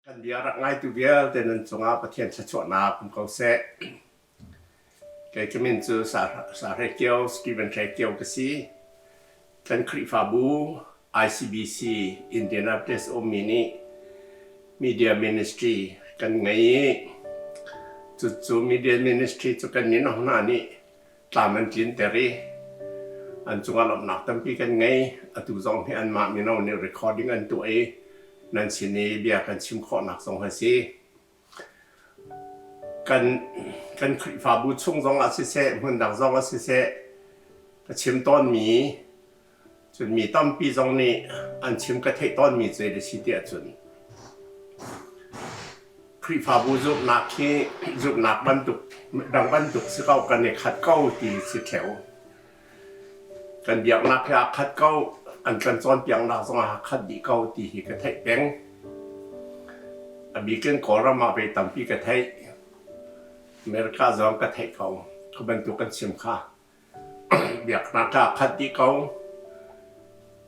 Kan bia rak ngaitu vialte nan cungah Pathian thluachuahnak um ko seh. Kei ka min cu Sa Hre Kio, Stephen Hre Kio ka si. Kan Khrihfabu ICBC Indianapolis ummi nih Media Ministry kan ngei i cucu Media Ministry cu kan mino hna nih tlam an tlinter i an cungah lawmhnak tampi kan ngei. Atu zong hi anmah mino nih recording an tuah i nan sin i bia kan chim khawhnak zong a si. Kan, kan Khrihfabu chung zong ah siseh, hmun dang zong ah siseh, ka chim tawnmi cun mi tampi zong nih an chim ka theih tawnmi cu a si tiah cun Khrihfabu zumhnak hi zumhnak bantuk dang bantuk si ko kan i khat ko ti si ṭheo. Kan biaknak hi aa khat ko, an kan cawnpiaknak zong aa khat dih ko ti hi ka theih peng. A bik in Kawlram ah ve tampi ka theih. America zong ka theih ko. Cu bantuk kan chim kha. Biaknak aa khat dih ko.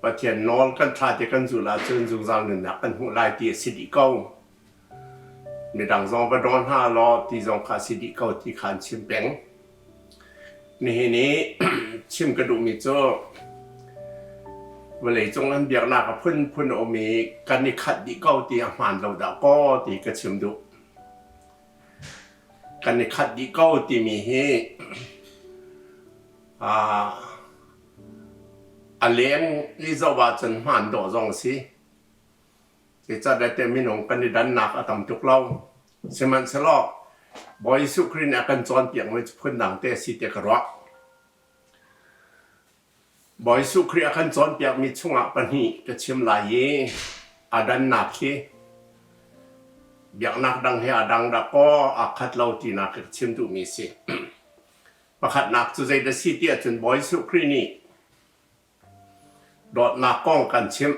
Pathian nawl kan ṭha ti kan zulh ahcun zungzal nunnak kan hmuh lai ti a si dih ko. Midang zong va daw hna law ti zong kha a si dih ko ti kha an chim peng. Nihin i chim ka duhmi cu vawleicung an biaknak a phunphun a um i kan i khat dih ko ti a hmaan lo dah kaw ti ka chim duh. Kan i khat dih ko timi hi a leng i zoh ahcun hmaan dawh zong a si. Zeicahtiah minung kan i dannak a tam tuk lo. Sihmanhsehlaw Bawi Jesuh Khrih nih a kan cawnpiakmi cu phundang te a si tiah ka ruah. Bawi Jesuh Khrih a kan cawnpiakmi chungah pahnih ka chim lai i a dannak hi biaknak dang he a dang dah kaw aa khat lo tinak ka chim duhmi a si. Pakhatnak cu zeidah si ti ahcun Bawi Jesuh Khrih nih Dawtnak kong kan chimh.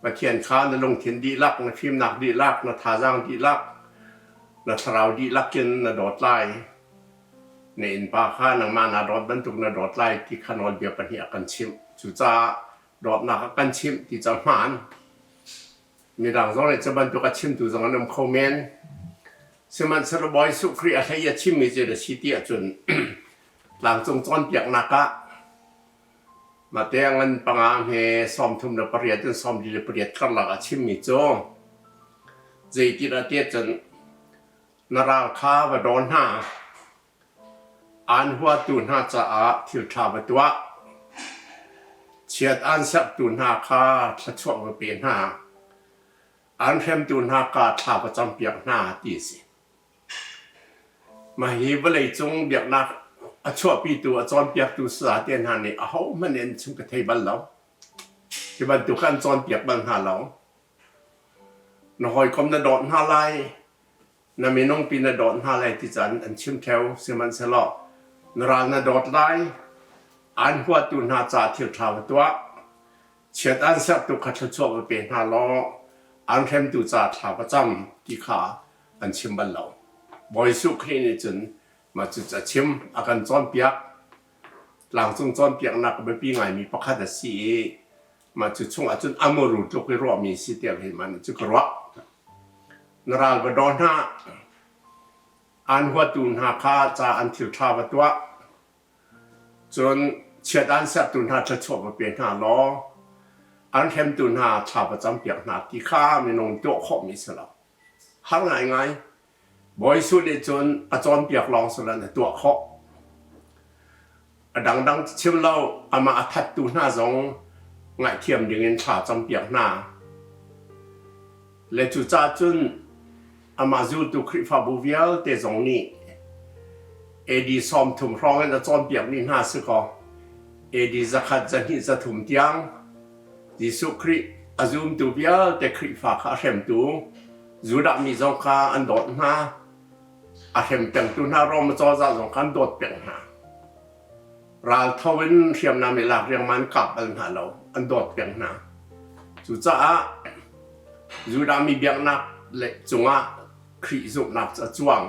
Pathian kha na lungthin dihlak, na fimnak dihlak, na thazaang dihlak, na thlarau dihlak in na dawt lai. Na innpa kha nangmah naa dawt bantuk na dawt lai ti kha nawlbia pahnih a kan chimh. Cucaah dawtnak a kan chimh ti cu a hmaan. Midang zong nih cu bantuk a chimtu zong an um kho men. Sihmanhsehlaw Bawi Jesuh Khrih a hlei a chimmi cu na si ti ahcun tlangcung cawnpiaknak ah mate a ngan panga hme 38 in 48 karlak a chimmi cu zeitinah tiah cun na ral kha va daw hna aan huatu hna caah thil ṭha va tuah chiat aan serhtu hna kha thluachuah va pe hna aan hremtu hna ka thla va campiak hna ti a si. Mah hi vawleicung biaknak a chuahpitu, a cawnpiaktu sazate hna nih ahohmanh in chung ka thei bal lo. Hi bantuk an cawnpiak bal hna lo. Na hawikom na dawt hna lai, na minungpi na dawt hna lai ti caan an chim ṭheo. Sihmanhsehlaw na ral na dawt lai, aan huatu hna ca thil ṭha va tuah. Chiat an sertu kha thluachuah va pe hna law an hremtu ca thla va cam ti kha an chim bal lo. Bawi Jesuh Khrih nih cun mah cu a chim, a kan cawnpiak. Tlangcung cawnpiaknak a biapi ngaimi pakhat a si i mah cu chungah cun a muru tluk i ruahmi si tiah keimah nih cu ka ruah. Na ral va daw hna, aan huatu hna kha ca an thil ṭha va tuah. Cun chiat aan sertu hna thluachuah va pe hna law an hremtu hna thla va campiak hna ti kha minung tuah khawhmi si lo. Har ngaingai. Bawi Jesuh nih cun a cawnpiak lawng si loin a tuah khawh. A dangdang chim lo, amah a thattu hna zong ngaihthiam dingin thla campiak hna. Le cucaah cun Amah zultu Khrihfabu vialte zong nih AD 30 hrawng in a cawnpiakmi hna si kaw AD 100 zahnih 300 tiang Jesuh Khrih a zumtu vialte Khrihfa kha a hremtu Judah mi zong kha an dawt hna. A hrem pengtu hna Rom cozah zong kha an dawt peng hna. Raltho in hriamnam i lak riangmang an kap bal hna lo, an dawt peng hna. Cucaah Judah mi biaknak le cungah Khrih zumhnak cu a cuang.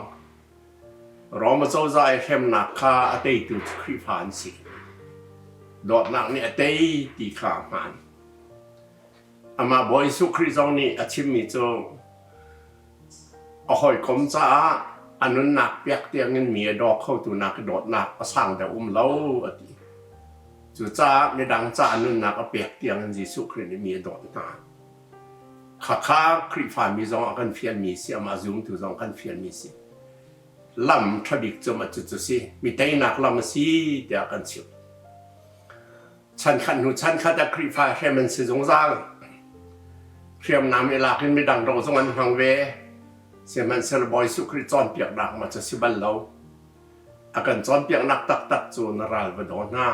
Roma cozah i hremnak kha a teitu cu Khrihfa an si. Dawtnak nih a tei ti kha a hmaan. Amah Bawi Jesuh Khrih zong nih a chimmi cu a hawikom caah a nunnak pek tiangin mi a daw khotu nak i dawtnak a sang deuh um lo a ti. Cucaah midang caah nunnak a pek tiangin Jesuh Khrih nih mi a dawt hna. Khakha Khrihfami zong a kan fialmi si, amah zumtu zong kan fialmi si. Lam ṭha bik cu mah cucu si. Mi teinak lam a si tiah kan chim. Chankhat hnu chankhat ah Khrihfa hrem an si zungzal. Hriamnam i lak in midang do zong an hmang ve. Sihmanhsehlaw Bawi Jesuh Khrih cawnpiaknak ma cu si bal lo. A kan cawnpiaknak taktak cu na ral va daw hna,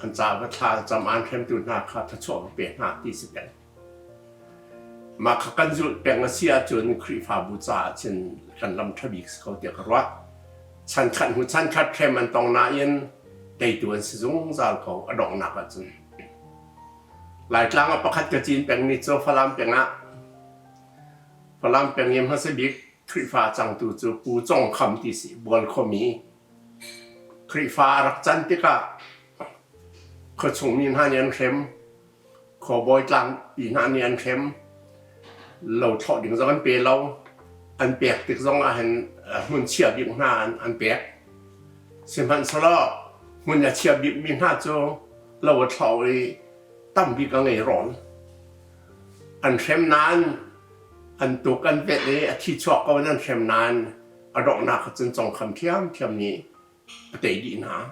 an ca va thla cam aan hremtu hna kha thluachuah va pe hna ti si peng. Mah kha kan zulh peng a si ahcun Khrihfabu caah cun kan lam ṭha bik si ko tiah ka ruah. Chankhat hnu chankhat hrem an tong nain teitu an si zungzal ko a donghnak ahcun. Laitlang ah pakhat ka cin pengmi cu Falam peng ah Falam peng i hmasa bik Khrihfa cangtu cu Pu Cong Kham ti si Bual khuami Khrihfa a rak can tikah khuachung mi hna nih an hrem. Khuabawi tlangpi hna nih an hrem. Lo thlawh ding zong an pe lo. An pek tik zong ah hin hmun chia bik hna an pek. Sihmanhsehlaw hmun a chia bikmi hna cu lo a thlawh i tam bik a ngei rawn. An hrem nain an tuk an velh i a thi chuak ko in an hrem nain a donghnak ah cun congkham ṭhiamṭhiam nih a tei dih hna.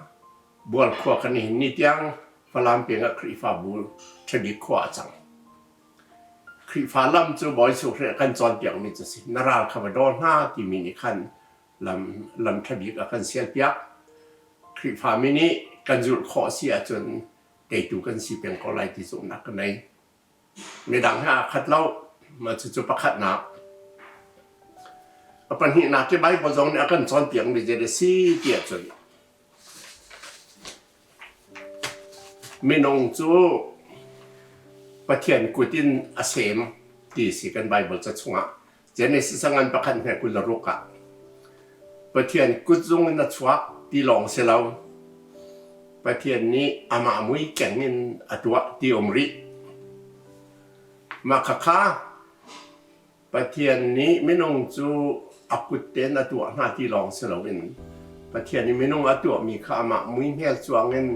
Bual khua kan nihin ni tiang Falam peng ah Khrihfabu ṭhabik khua a cang. Khrihfa lam cu Bawi Jesuh Khrih a kan cawnpiakmi cu a si. Na ral kha va daw hna timi nih khan lam lam ṭhabik a kan sialpiak. Khrihfami nih kan zulh khawh a si ahcun teitu kan si peng ko lai ti zumhnak ka nei. Midang he aa khat lo. Mah cucu pakhatnak. A pahnihnak hi Baibal zong nih a kan cawnpiakmi zei a si ti ahcun Minung cu Pathian kut in a sem ti si kan Baibal ca chungah. Genesis a ngan pakhat hme 26 ah Pathian kutzung in a chuak ti lawng si lo. Pathian nih amah mui keng in a tuah ti um rih. Mah khakha Pathian nih minung cu a kut tein a tuah hna ti lawng si loin Pathian nih minung a tuahmi kha amah mui hmel cuang in,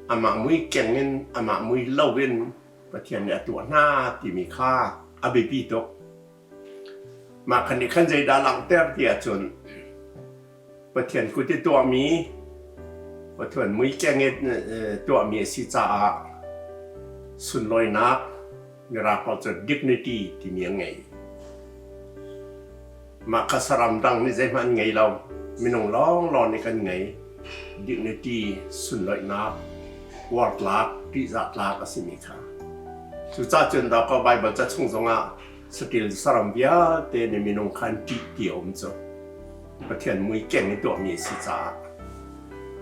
amah mui keng in, amah mui lo in Pathian nih a tuah hna timi kha a biapi tuk. Mah khan nih khan zeidah langhter ti ahcun Pathian kut i tuahmi Pathian mui keng in tuahmi a si caah sunlawinak Mirang holh cu dignity timi a ngei. Mah kha saram dang nih zeihmanh an ngei lo. Minung lawnglawng nih kan ngei. Dignity sunlawihnak, uartlak, ṭihzahtlak a simi kha. Cucaah cun dawkaw Baibal ca chung zongah saṭil saram vialte nih minung kha an ṭih ti a um cu. Pathian mui keng i tuahmi a si caah.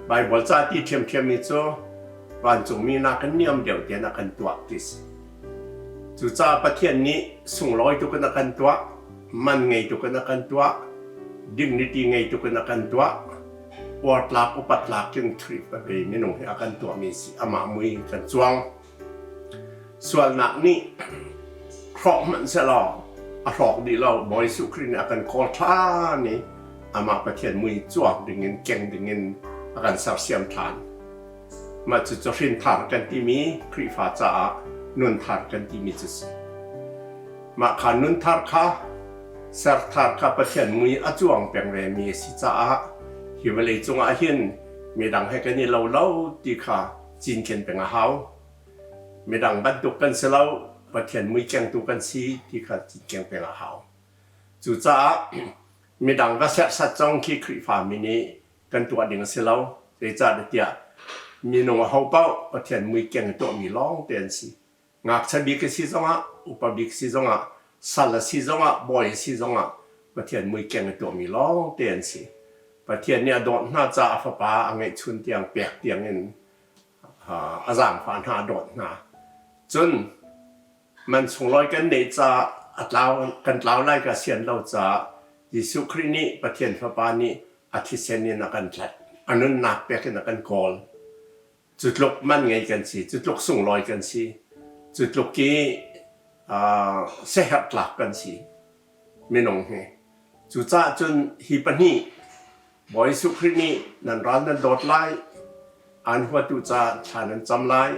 Baibal ca ti ṭhiamṭhiammi cu vancungmi nakin niam deuh tein a kan tuah ti si. Cucaah Pathian nih sunglawi tuk in a kan tuah, man ngei tuk in a kan tuah, dignity ngei tuk in a kan tuah, uartlak upatlak in Khrihfa minung hi a kan tuahmi si. Amah mui kan cuang. Sualnak nih hrawk hmanh sehlaw a hrawk dih lo. Bawi Jesuh Khrih nih a kan kawl ṭhan i amah Pathian mui cuak dingin keng dingin a kan sersiam ṭhan. Mah cucu hrinthar kan timi Khrihfa caah nunthar kan timi cu si. Mah kha nunthar kha serthar kha Pathian mui a cuang peng vemi a si caah hi vawlei cungah hin midang he kan i lo lo ti kha cinken peng a hau. Midang bantuk kan si lo, Pathian mui kengtu kan si ti kha cinken peng a hau. Cucaah midang va serhsat zong khi Khrihfami nih kan tuah ding a si lo. Zeicahtiah minung aho paoh Pathian mui keng i tuahmi lawngte an si. Ngakchia bik a si zongah, upa bik si zongah, sal a si zongah, bawi a si zongah Pathian mui keng i tuahmi lawngte an si. Pathian nih a dawt hna caah a fapa a ngeihchun tiang pek tiangin a zaangfah hna, a dawt hna. Cun man sunglawi kan neih caah a tlau, kan tlau lai ka sian lo caah Jesuh Khrih nih Pathian Fapa nih a thisen in a kan tlaih. A nunnak pek in a kan kawl. Cu tluk man ngei kan si, cu tluk sunglawi kan si, cu tluk i Siaherh tlak kan si minung hi. Cucaah cun hi pahnih Bawi Jesuh Khrih nih nan ral nan dawt lai, aan huatu ca thla nan cam lai,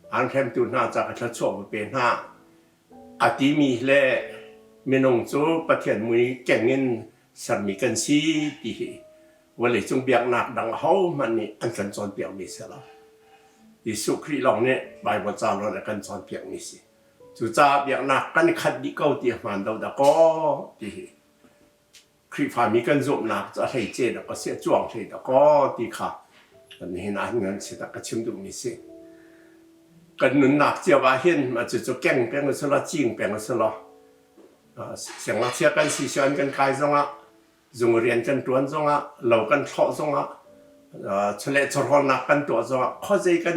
aan hremtu hna ca ka thluachuah va pe hna a timi le minung cu Pathian mui keng in sermi kan si ti hi vawleicung biaknak dang ahohmanh nih an kan cawnpiakmi si lo. Jesuh Khrih lawng nih Baibal ca lawng a kan cawnpiakmi si. Cucaah biaknak kan i khat dih ko ti a hmaan lo dah kaw ti hi Khrihfami kan zumhnak cu a hleice dah ka si, a cuang hlei dah kaw ti kha nihin ah ngan si dah ka chim duhmi si. Kan nunnak cio ah hin mah cucu keng peng u si law, cing peng u si law, siangngakchia kan si sian kan kai zongah zung rian kan ṭuan zongah lo kan thlawh zongah chawleh chawhrawlnak kan tuah zongah khuazei kan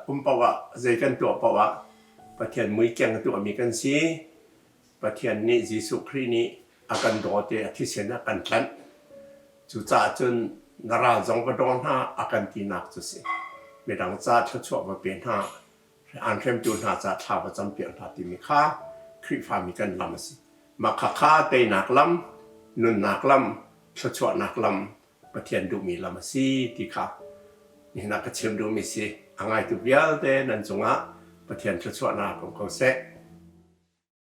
um paoh ah zei kan tuah paoh ah Pathian muikeng a tuahmi kan si. Pathian nih Jesuh Khrih nih a kan dawt i a thisen a kan tlanh. Cucaah cun na ral zong va daw hna a kan tinak cu si. Midang ca thluachuah va pe hna, aan hremtu hna ca thla va campiak hna timi kha Khrihfami kan lam a si. Mah khakha teinak lam, nunnak lam, thluachuahnak lam, Pathian duhmi lam a si ti kha nihin ah ka chim duhmi si. A ngaitu vialte nan cungah Pathian thluachuahnak um ko seh.